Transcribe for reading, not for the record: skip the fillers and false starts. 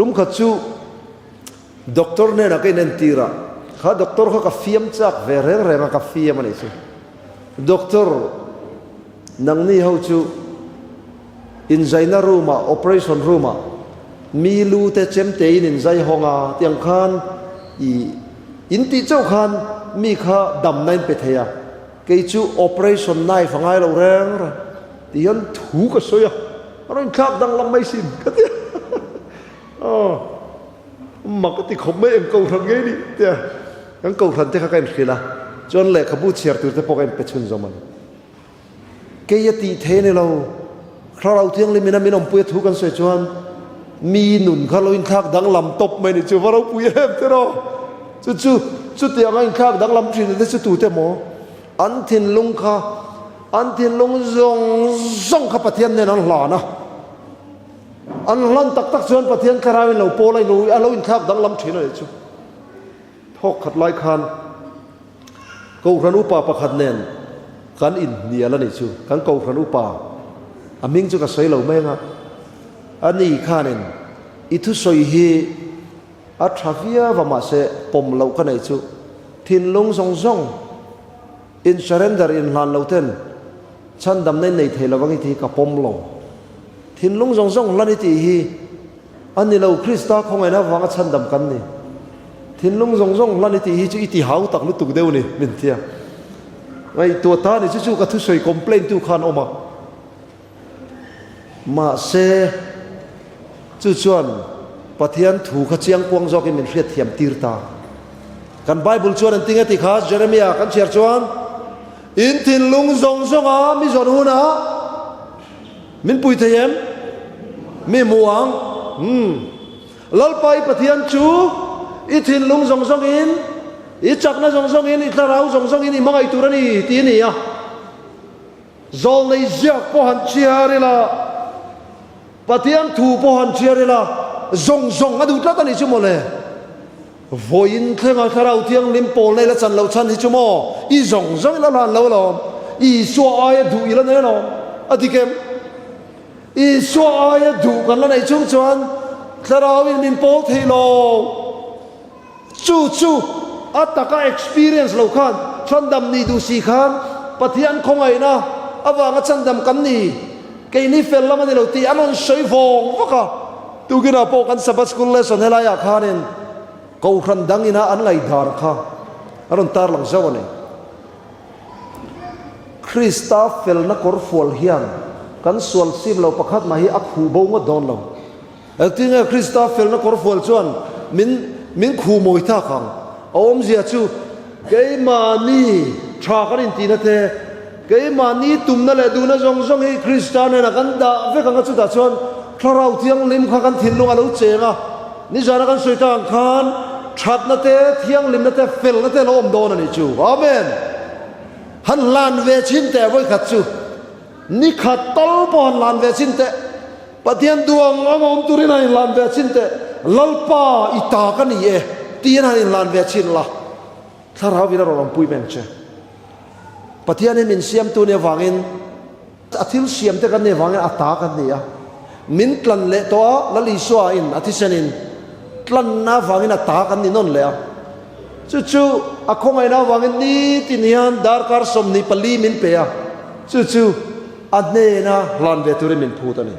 Tum khat chu doctor hnenah ka inentir a, kha doctor kha ka fiam chak ve reng reng a, ka fiam a nih chu. Doctor, nangni ho chu inzaina room ah, operation room ah mi lu te chem te in inzai hawng a, tiang khan i in tih chauh khan mi kha damna in pe thei a, kei chu operation knife a ngai lo reng reng ti hian thu ka sawi a. A rawn thlak danglam mai sin ka ti a. Aw, mak a ti khawp mai eng kohhran ngei ni tia kan kohhran te kha ka inhrilh a, chuan lehkhabu chhiar tur te pawh ka inpe chhun zawm a ni. Kei a tih thei a ni lo, Thlarau Thianghlim ina min awmpui a thu kan sawi chuan mi nun kha lo inthlak danglam tawp mai ni chu va ropui em te rawh. Chu chu chutiang a inthlak danglam thin te chu tute maw? An thinlung kha, an thinlung zawng zawng kha Pathian nen an hlan a. An hlan tak tak chuan Pathian thlarau in lo pawl a, a lo inthlak danglam thin a nih chu. Thawk khat lai khan Kohhran upa pakhat nen kan inhnial a nih chu. Kan Kohhran upa, a hming chu ka sawi lo mai anga, a ni khanin i thusawi hi A tha viau a mahse pawm loh ka neih chu thinlung zawng zawng in surrender in hlan lo ten chhandamna in nei thei lo ang i tih hi ka pawm lo. Thinlung zawng zawng hlan i tih hi a ni lo Krista khawngaihna avanga chhandam kan ni. Thinlung zawng zawng hlan i tih hi chu i ti hau tak lutuk deuh ni min tia. Ngaihtuah ta ni chu chu ka thusawi complain tu khan awm a. Mahse, chu chuan Pathian thu kha chiang kuang zawkin min hriatthiam tir ta. Kan Bible chuan an tinge ti kha Jeremiah kan chhiar chuan, In thinlung zawng zawnga mi zawn hunah min pui thei em? Mi hmu ang. Umm. Lalpa i Pathian chu i thinlung zawng zawngin, i chakna zawng zawngin, i thlarau zawng zawngin i hmangaih tur a ni, ti a ni a. Zawlnei ziak pawh han chhiar ila, Pathian thu pawh han chhiar ila, zawng zawng a duh tlat a nih chu maw le? Vawiin thlenga Thlarau Thianghlim pawl nei la chan loh chhan hi chu maw i zawng zawng ila hlan lo alawm, Isua aia duh ila nei alawm, a dik em? Isua aia duh kan la neih chung chuan Thlarauin min pawl thei lo. Chu chu a taka experience lo khan chhandam nih duh si khan Pathian khawngaihna avanga chhandam kan ni, keini fel lam a ni lo tih an rawn sawi vawng vak a. Tukinah pawh kan Sabbath School lesson helaiah khanin Kohhran dang ina an ngaihdan kha a rawn tarlang zauh a ni. Krista felna kawrfual hian kan sual sim lo pakhat mah hi a khuh bo ngawt dawn lo. Engtinge Krista felna kawrfual chuan min min khuh mawi tak ang? A awmzia chu keimahni tha kan intihna te, keimahni tumna leh duhna zawng zawng hi Krista hnenah kan dah vek ang a, chutah chuan Thlarau Thianghlim kha kan thinlung a lo cheng a, nizana kan sawi tak ang khan thatna te, thianghlimna te, felna te a lo awm dawn a nih chu. Amen! Han hlan ve chhin teh vawikhat chu ni khat tal pawh han hlan ve chhin teh. Pathian duang ang awm turin han inhlan ve chin teh, Lalpa i ta ka ni e tiin han inhlan ve chin la, Thlarau in a rawn awmpui meng che. Pathian hi min siamtu nih avangin, a thil siam te kan nih avangin a ta kan ni a, min tlan leh tawh a, Lal Isua in a thisen in tlanna avangin a ta kan ni nawn leh a. Chu chu a khawngaihna avangin nitin hian darkar 24 min pe a, chu chu a hnena hlan ve turin min phut a ni.